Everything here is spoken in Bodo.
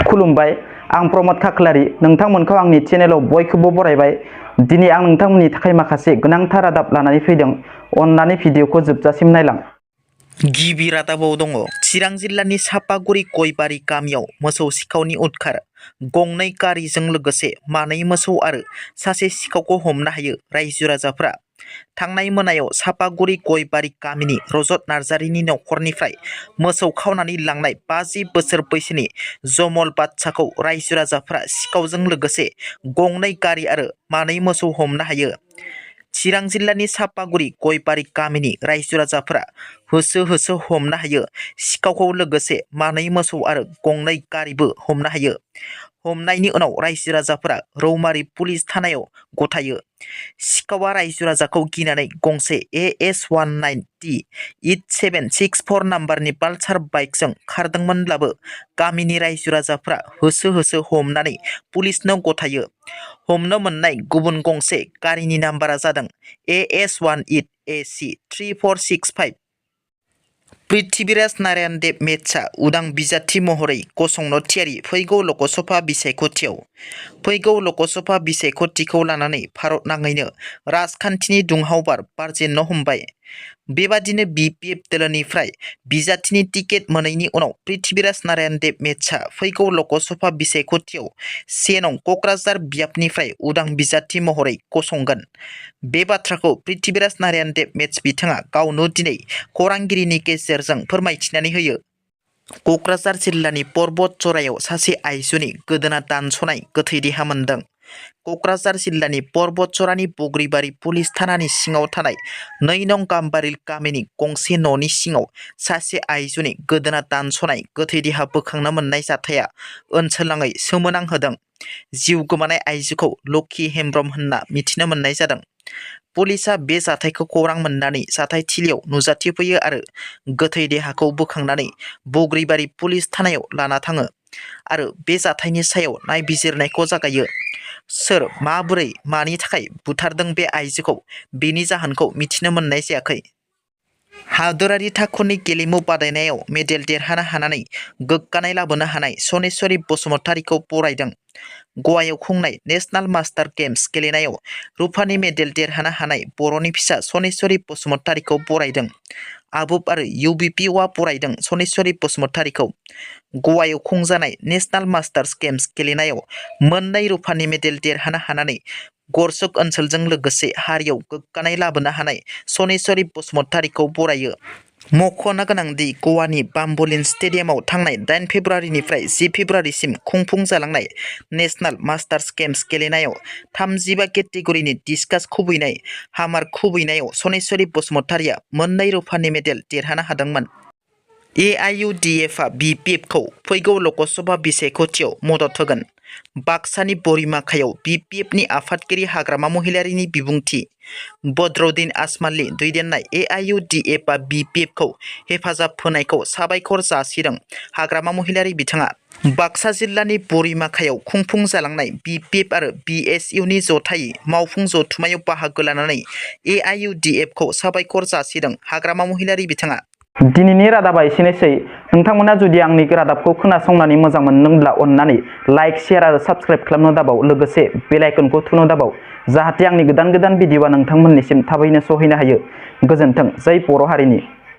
खुलुमबाय आं प्रमद खाख्लारि नोंथांमोनखौ आंनि चेनेलाव बयखौबो बरायबाय। दिनै आं नोंथांमोननि थाखाय माखासे गोनांथार रादाब लानानै फैदों। अन्नानै भिडिअखौ जोबजासिम नायलां। गिबि रादाबाव दङ चिरां जिल्लानि सापागुरि गयबारि गामियाव मोसौ सिखावनि उदखार। गंनै गारिजों लोगोसे मानै मोसौ आरो सासे सिखावखौ हमनो हायो रायजो राजाफ्रा। थांनाय मोनायाव सापागुरि गयबारि गामिनि रजत नार्जारिनि नखरनिफ्राय मोसौ खावनानै लांनाय 50 बोसोर बैसोनि जमल बादशाहखौ रायजो राजाफ्रा सिखावजों लोगोसे गंनै गारि आरो मानै मोसौ हमनो हायो। चिरां जिल्लानि सापागुरि गयबारि गामिनि रायजो राजाफ्रा होसो होसो हमनो हायो सिखावखौ लोगोसे मानै मोसौ आरो गंनै गारिबो हमनो हायो। हमनायनि उनाव रायजो राजाफोरा रौमारि पुलिस थानायाव गथायो। सिखावा रायजो राजाखौ गिनानै गंसे AS19T8764 नाम्बारनि पालसार बाइकजों खारदोंमोनब्लाबो गामिनि रायजो राजाफ्रा होसो होसो हमनानै पुलिसनो गथायो। हमनो मोननाय गुबुन गंसे गारिनि नाम्बारा जादों AS18AC3465। पृथ्वीराज नारायण देब मेथ्सआ उदां बिजाथि महरै गसंनो थियारि फैगौ लकसभा बिसायख'थियाव। फैगौ लकसभा बिसायख'थिखौ लानानै भारत नाङैनो राजखान्थिनि दुंहाव बार बारजेननो हमबाय। बेबादिनो BPF दोलोनिफ्राय बिजाथिनि टिकेट मोनैनि उनाव पृथ्वीराज नारायण देब मेथ्सआ फैगौ लकसभा बिसायख'थियाव 1 नं क'क्राझार बियाबनिफ्राय उदां बिजाथि महरै गसंगोन। बे बाथ्राखौ पृथ्वीराज नारायण देब मेथ्स बिथाङा गावनो दिनै खौरांगिरिनि गेजेरजों फोरमायथिनानै होयो। क'क्राझार जिल्लानि पर्बत जरायाव सासे आइजोनि गोदोना दानस'नाय गोथै देहा मोन्दों। क'क्राझार जिल्लानि पर्बत जरानि बग्रिबारि पुलिस थानानि सिङाव थानाय 2 नं गाम्बारिल गामिनि गंसे न'नि सिङाव सासे आइजोनि गोदोना दानस'नाय गोथै देहा बोखांनो मोननाय जाथाया ओनसोलनाङै सोमोनांहोदों। जिउ गोमानाय आइजोखौ लक्षी हेम्ब्रम होनना मिथिनो मोननाय जादों। पुलिसआ बे जाथायखौ खौरां मोननानै जाथायथिलियाव नुजाथिफैयो आरो गोथै देहाखौ बोखांनानै बग्रिबारि पुलिस थानायाव लाना थाङो आरो बे जाथायनि सायाव नायबिजिरनायखौ जागायो। सोर माबोरै मानि थाखाय बुथारदों बे आइजोखौ बेनि जाहोनखौ मिथिनो मोननाय जायाखै। हादोरारि थाखोनि गेलेमु बादायनायाव मेडेल देरहानो हानानै गोग्गानाय लाबोनो हानाय सनेश्वरी बसुमतारीखौ बरायदों। गवायाव खुंनाय नेशनेल मास्टार गेम्स गेलेनायाव रुपानि मेडेल देरहानो हानाय बर'नि फिसा सनेश्वरी बसुमतारीखौ बरायदों। आबुब आरो UPPLआ बरायदों सनेश्वरी बसुमतारीखौ। गवायाव खुंजानाय नेशनेल मास्टार्स गेम्स गेलेनायाव मोननै रुपानि मेडेल देरहानो हानानै गरसक ओनसोलजों लोगोसे हारियाव गोग्गानाय लाबोनो हानाय सनेश्वरी बसुमतारीखौ बरायो। मख'नो गोनांदि गवानि बाम्ब'लिन स्टेडियामाव थांनाय 8 फेब्रुवारिनिफ्राय 10 फेब्रुवारिसिम खुंफुंजालांनाय नेशनेल मास्टार्स गेम्स गेलेनायाव 35 केटेगरिनि डिस्कास खुबैनाय हामार खुबैनायाव सनेश्वरी बसुमतारीया मोननै रुपानि मेडेल देरहानो हादोंमोन। AIUDFआ BPFखौ फैगौ लकसभा बिसायख'थियाव मदद होगोन। बाक्सानि बोरिमाखायाव BPFनि आफादगिरि हाग्रामा महिलारीनि बिबुंथि। बद्रुद्दिन आजमालनि दैदेननाय AIUDFआ BPFखौ हेफाजाब होनायखौ साबायखर जासिदों हाग्रामा महिलारी बिथाङा। बाक्सा जिल्लानि बोरिमाखायाव खुंफुंजालांनाय BPF आरो BSUनि जथायै मावफुं जथुम्मायाव बाहागो लानानै AIUDFखौ साबायखर जासिदों हाग्रामा महिलारी बिथाङा। दिनैनि रादाबा एसेनोसै। नोंथांमोना जुदि आंनि रादाबखौ खोनासंनानै मोजां मोनदोंब्ला अन्नानै लाइक, शेयार आरो साबस्क्राइब खालामनो दाबाव, लोगोसे बेल आइकनखौ थुनो दाबाव, जाहाथे आंनि गोदान भिडिअआ नोंथांमोननिसिम थाबैनो सहैनो हायो। गोजोन्थों। जै बर' हारिनि।